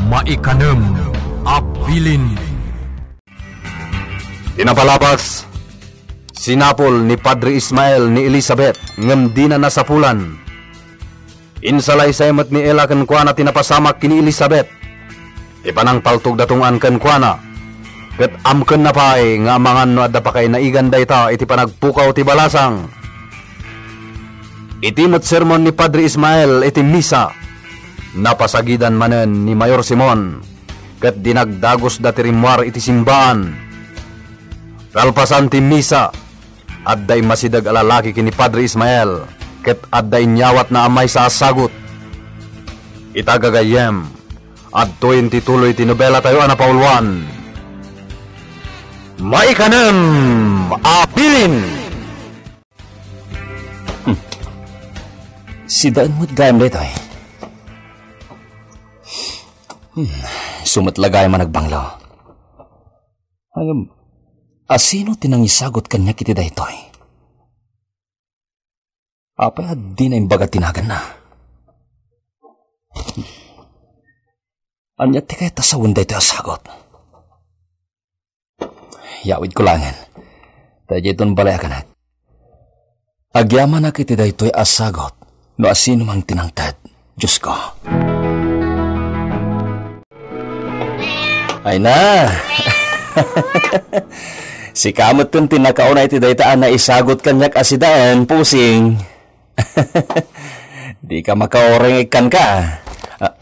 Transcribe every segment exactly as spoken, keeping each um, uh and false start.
Maikanem a bilin. Ti napalabas, sinapul ni Padre Ismael ni Elizabeth ngem dina nasapulan. Insalaysay met ni Ella kenkuana ti napasamak ken ni Elizabeth, ti panangpaltogda tungan kenkuana, ket amkenna pay nga amangan no adda pakainaigan dayta iti panagpukaw ti balasang. Iti met sermon ni Padre Ismael iti misa, napasagidan manen ni Mayor Simon, ket dinagdagusda ti rimmuar iti simbaan. Kalpasan ti misa, adda immasideg a lalaki ken ni Padre Ismael, ket adda inyawatna a maysa a sagut. Ita gagayyem, adtoyen ti tuloy ti nobelatayo a napauluan. Maikanem a bilin. Hmm. Sidaen met gayam daytoy. Hmm. Isu met la gayam a nagbanglo. Ngem, asino ti nangisagut kaniak iti daytoy? Apay a dina imbaga ti naganna? Ania ti kayat a sawen daytoy a sagut? Yawidko laengen. Ta idiay balay a kanak. Agyamanak iti daytoy a sagut no asino mang tinangted, Diosko. Ay na. Sika metten ti nakauna iti dayta a naisagut kaniak a sidaen, Pusing. Dika makaureng ikkanka. Ah.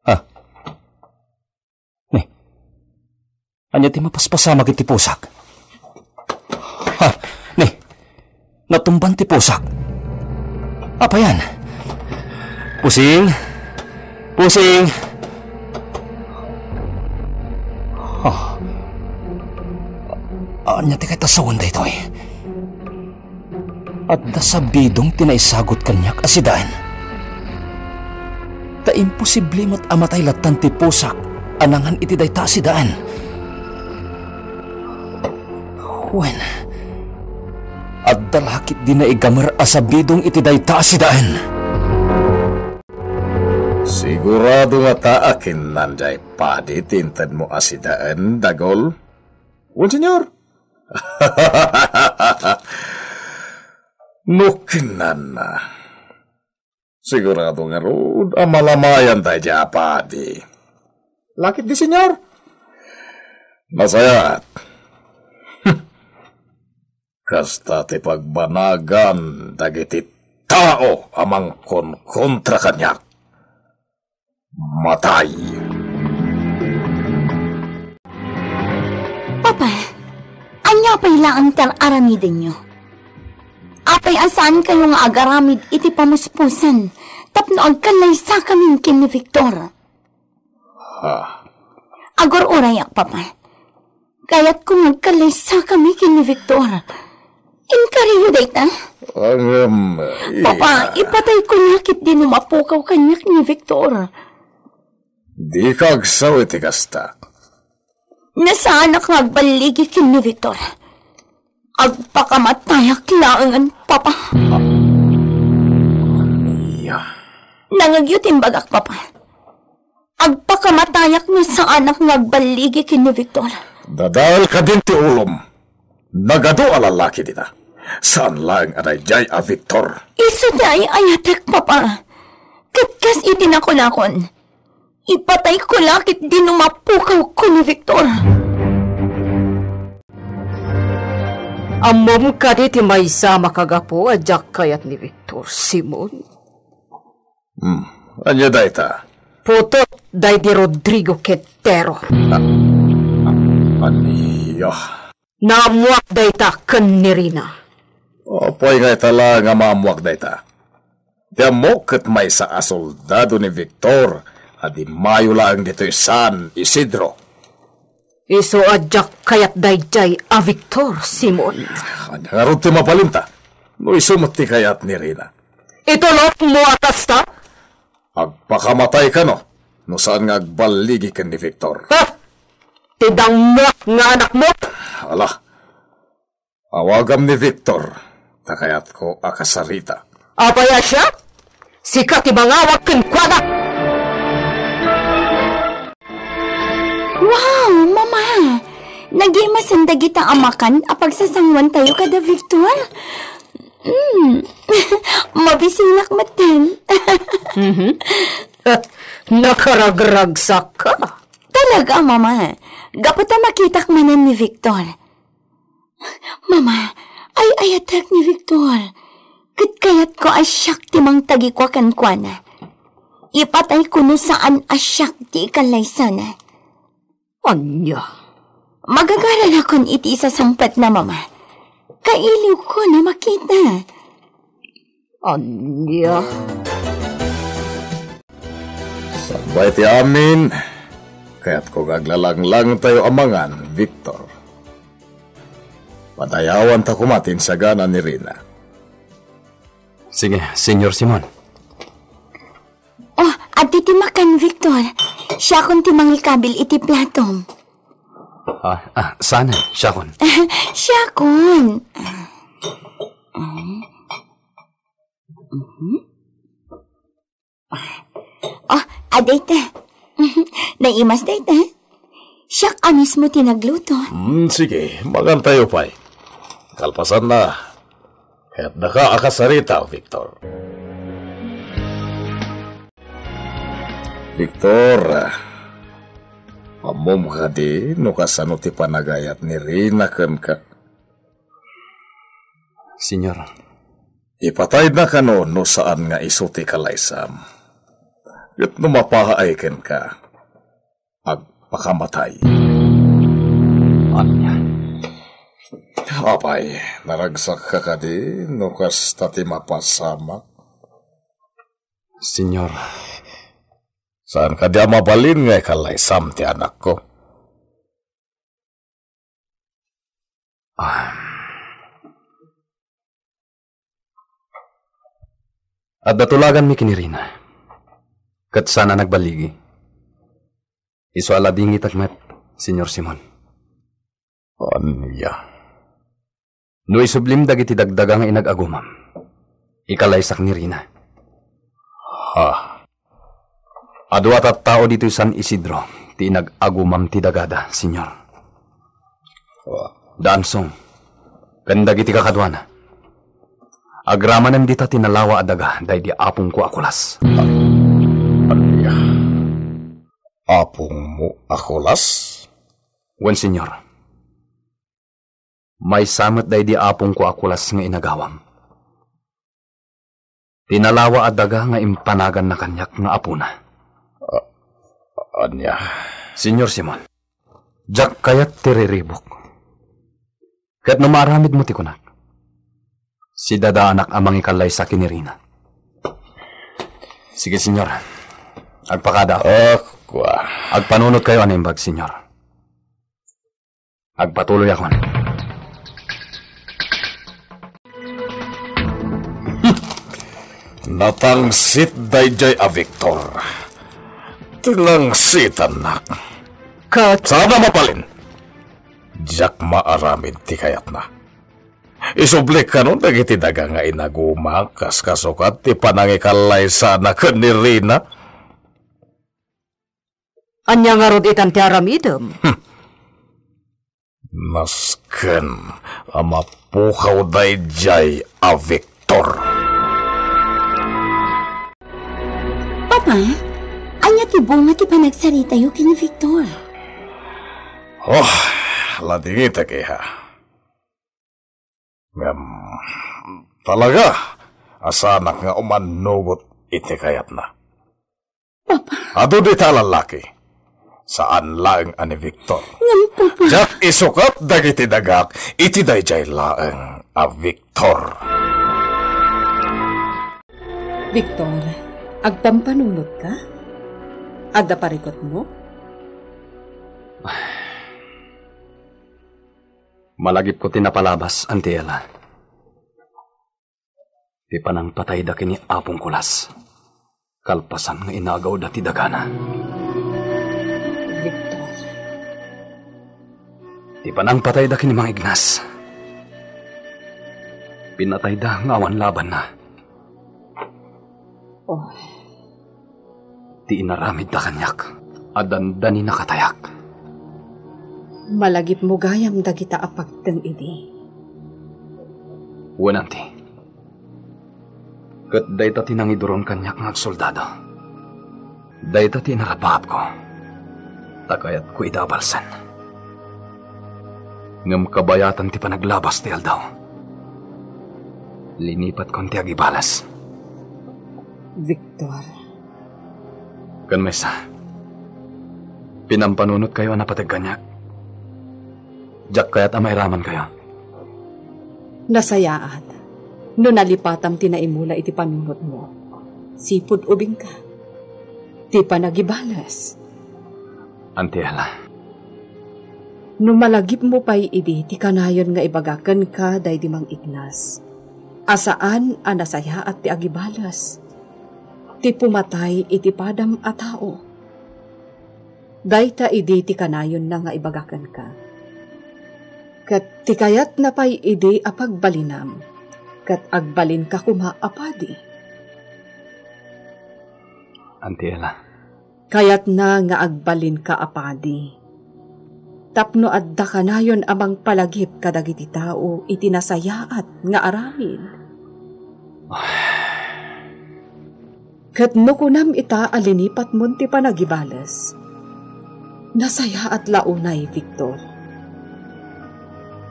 Ah. Ni, ania ti mapaspasamak iti pusak? Ha, ni, natumban ti pusak. Apayan? Pusing? Pusing? Ha? Ania ti kayat a sawen daytoy? Adda sabidong ti naisagut kaniak a sidaen. Ta imposible met a matay lattan ti pusak a nangan iti dayta a sidaen. Wen, adda la ketdi naigamer a sabidong iti dayta a sidaen. Sigurado ngata a kinnan diay padi ti intedmo a sidaen, Dagol? Wen, Señor. No kinnanna, sigurado ngarud a malamayan daydiay a padi. La ketdi, Señor? Nasayaat. Kasta ti pagbanagan dagiti tao a mangkonkontra kaniak. Matay. Papa, ania pay laeng ti ar-aramidenyo? Apay a saankayo nga agaramid iti pamuspusan tapno agkallaysakamin ken ni Victor? Ha? Agur-urayak, Papa. Kayatko nga agkallaysakami ken ni Victor. Inkariyo dayta? Ngem, Papa, ipatayko la ketdi no mapukaw kaniak ni Victor. Dika agsao iti kasta. No saanak nga agballigi ken ni Victor, agpakamatayak laengen, Papa. Ania? Nangngegyo ti imbagak, Papa. Agpakamatayak no saanak nga agballigi ken ni Victor. Dadael kadin ti ulom. Nagadu a lalaki dita. Saan laeng a daydiay a Victor. Isu ti ay-ayatek, Papa. Ket kas iti nakunakon, ipatayko la ketdi no mapukawko ni Victor. Ammom kadi ti maysa a makagapu a diak kayat ni Victor, Simon? Hmm, ania dayta? Putot daydi Rodrigo Quintero. A-, a-, ania? Naammoak dayta ken ni Rina. Apay nga ita la nga maammoak dayta? Ti ammok ket maysa a soldado ni Victor a dimmayo laeng ditoy San Isidro. Isu a diak kayat daydiay a Victor, Simon. Ania ngarud ti mabalinta no isu met ti kayat ni Rina? Itulokmo a kasta? Agpakamatay kano no saan nga agballigi ken ni Victor. Ha? Ti dangngak nga anakmo? Ala, awagam ni Victor, ta kayatko a kasarita. Apay a siak? Sika ti mangawag kenkuana. Idimasen dagita a makan a pagsasanguantayo kada Victor. Mm. Mabisinak metten. Mhm. Nakaragragsakka. Talaga, Mama. Gapu ta makitak manen ni Victor. Mama, ay-ayatek ni Victor. Ket kayatko a siak ti mangtagikua kenkuana. Ipatayko no saan a siak ti ikallaysana. Ania? Magagaranakon iti isasangpetna, Mama. Kailiwko no makita. Ania? Sakbay ti amin, kayatko nga aglalanglangtayo a mangan, Victor. Padayawanta koma ti insagana ni Rina. Sige, Senyor Simon. Oh, adda ti makan, Victor. Siakon ti mangikabil iti platom. Ah, ah, saan? Siakon. Siakon. Oh, adda ita. Naimas dayta. Siak a mismo ti nagluto. Hmm, sige, mangantayo pay. Kalpasanna, kayatnaka a kasarita, Victor. Victor, ammom kadi no kasano ti panagayat ni Rina kenka? Senyor. Ipatayna kano no saan nga isu ti kalaysam? Ket no mapaay kenka, agpakamatay. Ania? Apay, naragsakka kadi no kasta ti mapasamak? Senyor. Saan kadi a mabalin nga ikalaysam ti anakko? Ah. Adda tulaganmi ken ni Rina. Ket saan a nagballigi. Isu a ladingitak met, Senyor Simon. Ania? No isublim dagiti dagdaga nga inag-agumam, ikalaysak ni Rina. Ha? Adu a tattao ditoy San Isidro ti inag-agumam ti dagada, Senyor. Dansong, ken dagiti kakaduana. Agramanem dita ti nalawa a daga daydi apongko a kulas. Ania? Apongmo a kulas? Wen, Senyor. Maysa met daydi apongko a kulas nga inagawam. Ti nalawa a daga nga impanaganna kaniak nga apona. A-, ania? Senyor Simon, diak kayat ti riribuk. Ket no maaramidmo ti kunak, sidadaanak a mangikalaysa ken ni Rina. Sige, Senyor. Agpakada. Ah, kua. Agpanunotkayo a naimbag, Senyor. Agpatuloyakon. Natangsit daydiay a Victor. Tinangsitannak. Kat- Saan a mabalin? Diak maaramid ti kayatna. Isublik kano dagiti daga nga inagumak kas kasukat ti panangikalaysana ken ni Rina? Ania ngarud itan ti aramidem? Hmm. Nasken a mapukaw daydiay a Victor. Papa, ania ti bunga ti panagsaritayo ken ni Victor? Oh, ladingitek, iha. Ngem, talaga a saanak nga umannugot iti kayatna. Papa. Adu dita a lallaki. Saan laeng a ni Victor. Ngem, Papa. Diak isukat dagiti dagak iti daydiay laeng a Victor. Victor, agpampanunotka? Adda parikutmo? Malagipko ti napalabas, Auntie Ella. Ti panangpatayda ken ni Apong Kulas, kalpasan nga inagawda ti dagana. Victor. Ti panangpatayda ken ni Mang Ignas, pinatayda nga awan labanna. Oh. Ti inaramidda kaniak a dandaninakatayak. Malagipmo gayam dagita a pagteng idi. Wen, Auntie. Ket dayta ti nangiduron kaniak nga agsoldado. Dayta ti inarapaapko. Ta kayatko ida a balsen. Ngem kabayatan ti panaglabas ti aldaw, linipatkon ti agibales. Victor. Ken maysa, pinampanunotkayo a napateg kaniak. Diak kayat a mairamankayo. Nasayaat no nalipatam ti naimula iti panunotmo. Sipud ubingka. Ti panagibales. Auntie Ella. No malagipmo pay idi ti kanayon nga ibaga kenka daydi Mang-Ignas a saan a nasayaat ti agibales ti pumatay iti padam a tao. Dayta idi ti kanayonna nga ibaga kenka. Ket ti kayatna pay idi a pagbalinam, ket agbalinka koma a padi. Auntie Ella. Kayatna nga agbalinka a padi. Tapno adda kanayon a mangpalagip kadagiti tao iti nasayaat nga aramid. Ket no kunam ita a linipatmon ti panagibales, nasayaat la unay, Victor.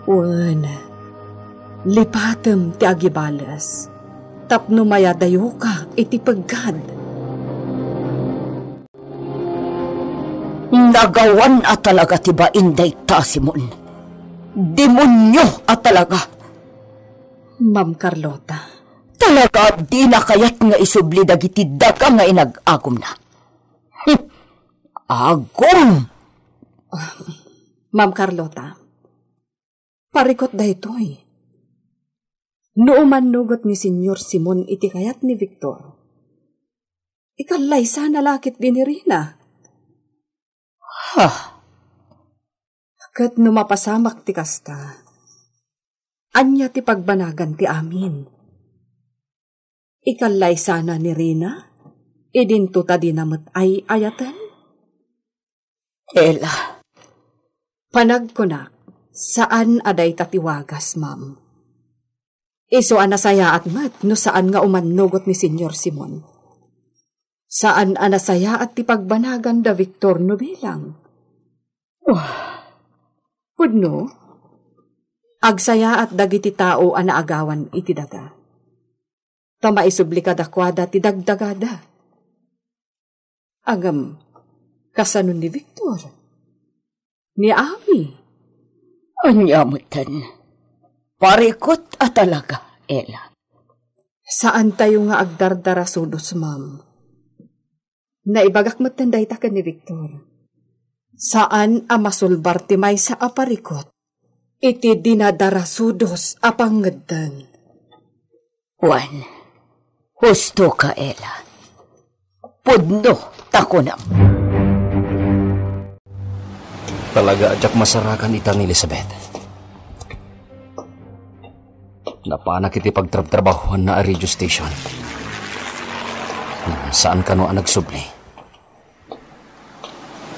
Wen, lipatem ti agibales tapno mayadayoka iti peggad. Nagawan a talaga ti bain dayta, Simon. Demonio a talaga. Ma'am Carlota. Talaga a dina kayat nga isubli dagiti daga nga inag-agumna. Hmm. Agum! Ma'am Carlota, parikut daytoy. No umannugot ni Señor Simon iti kayat ni Victor, ikallaysana la ketdi ni Rina. Ha? Ket no mapasamak ti kasta, ania ti pagbanagan ti amin? Ikallaysana ni Rina, idinto ta dina met ay-ayaten? Ella. Panagkunak, saan a dayta ti wagas, ma'am. Isu a nasayaat met no saan nga umannugot ni Señor Simon. Saan a nasayaat ti pagbanagan da Victor no bilang. Wah. Pudno, agsayaat dagiti tao a naagawan iti daga. Ta maisubli kadakuada ti dagdagada. Ngem, kasano ni Victor? Ni Ami? Ania metten? Parikut a talaga, Ella. Saantayo nga agdardarasudos, ma'am. Naibagak metten dayta ken ni Victor. Saan a masulbar ti maysa a parikut iti dinadarasudos a pangngeddeng. Wen, husto ka, Ella. Pudno ta kunam. Talaga a diak masarakan ita ni Elizabeth. Napanak iti pagtrabtrabahuanna a radio station. Saan kano a nagsubli.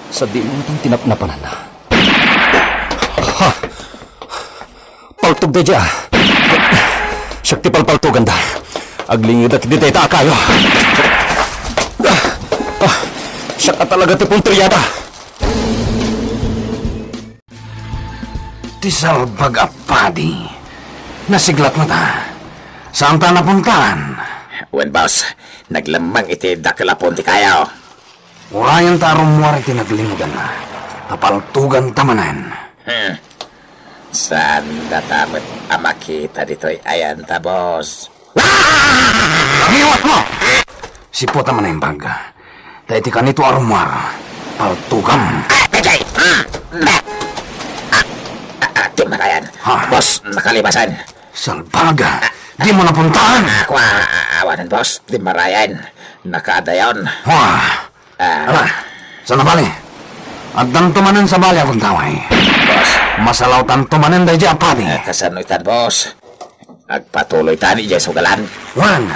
Sadino iti tinapnapananna? Ha! Paltog daydiay, a. Siak ti palpaltoganda. Aglingedak iti dayta a kayo. Ah, ah, siak a talaga ti puntriada. Ti salbag a padi. Nasiglat met, a. Saanta a napuntaran? Wen, boss. Naglemmeng iti dakel a pon ti kayo. Urayenta a rummuar iti naglingedanna, ta paltoganta manen. Hmm. Saan data met a makita ditoy ayanta, boss? Lagiwatmo! Sipota manen, bag. Ta iti kanito a rummuar, paltogam. Ah, Peggy! Ah! Ah! Ah! Ah! Timmarayan. Ha? Boss, nakalipasan. Salbag! Dimo napuntahan! Ah, kua, ah, awanen, boss. Timmarayan. Nakaadayon. Wah! Ah. Ala, saan a bale? Addanto manen sa bale a gundaway. Boss. Masalawtanto manen daydiay a padi. Ah, kasano itan, boss? Agpatuloytan idiay sugalan. Wen,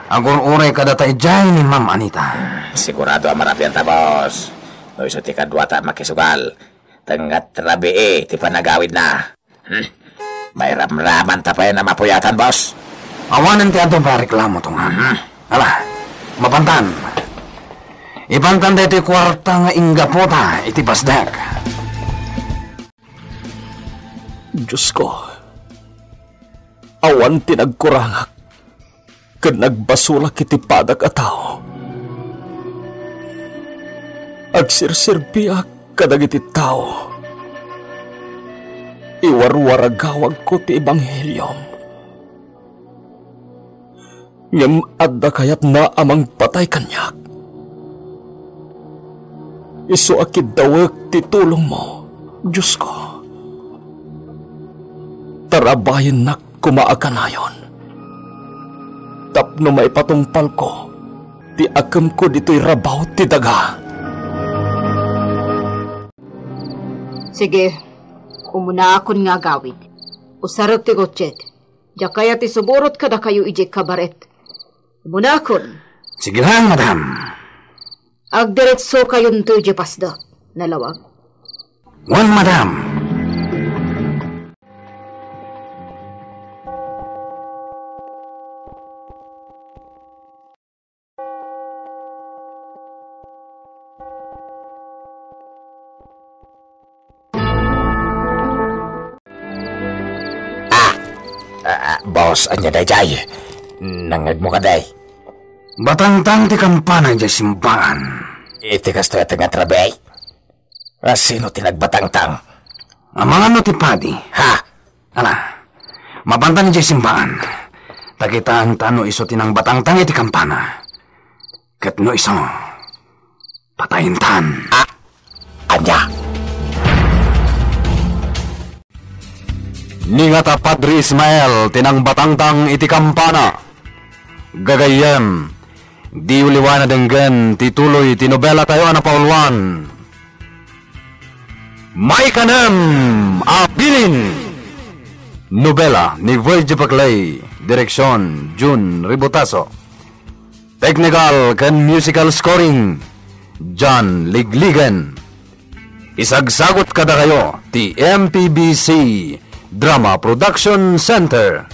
agur-uray kadata idiay ni Ma'am Anita. Hmm, sigurado a marabianta, boss. No isu ti kaduata a makisugal, Tengnga ti rabii ti panagawidna. Hmm. Mairamraman ta pay a mapuyatan, boss. Awanen ti adu a reklamo, Tongan. Mhm. Ala, mapantan. Ipantan daytoy kuarta nga inggapota iti basdak. Diosko, awan ti nagkurangak ken nagbasolak iti padak a tao. Agsirserbiak kadagiti tao. Iwarwaragawagko ti ebangheliom. Ngem adda kayatna a mangpatay kaniak. Isu a kiddawek ti tulongmo, Diosko. Tarabayennak koma a kanayon tapno maipatungpalko ti akemko ditoy rabaw ti daga. Sige, umunakon nga agawid. Usarek ti kotset. Diak kayat isuburot kadakayo idiay kabaret. Umunakon. Sige lang, madam. Agdiretsokayonto idiay pasdak. Nalawag. Wen, madam. Ah! Ah, ah, boss, ania daydiay? Nangngegmo kadi? Batangtang ti kampana idiay simbaan. Iti kastoy a tengnga ti rabii? A sino ti nagbatangtang? Amangan no ti padi. Ha? Ala, mapantan idiay simbaan. Ta kitaenta no isu ti nangbatangtang iti kampana. Ket no isu, patayentan. Ah, ania? Ni ngata Padre Ismael ti nangbatangtang iti kampana. Gagayyem, diyo liwaen a denggen ti tuloy ti nobelatayo a napauluan. Maikanem a Bilin! Nobela ni Virgie Paclay, direksion Jun Ributaso. Technical ken musical scoring, John Ligligen. Isagsagut kadakayo ti M P B C Drama Production Center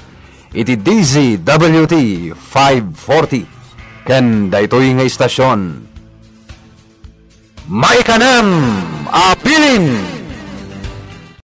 iti D Z W T five forty ken daytoy nga istasion. Maikanem a Bilin!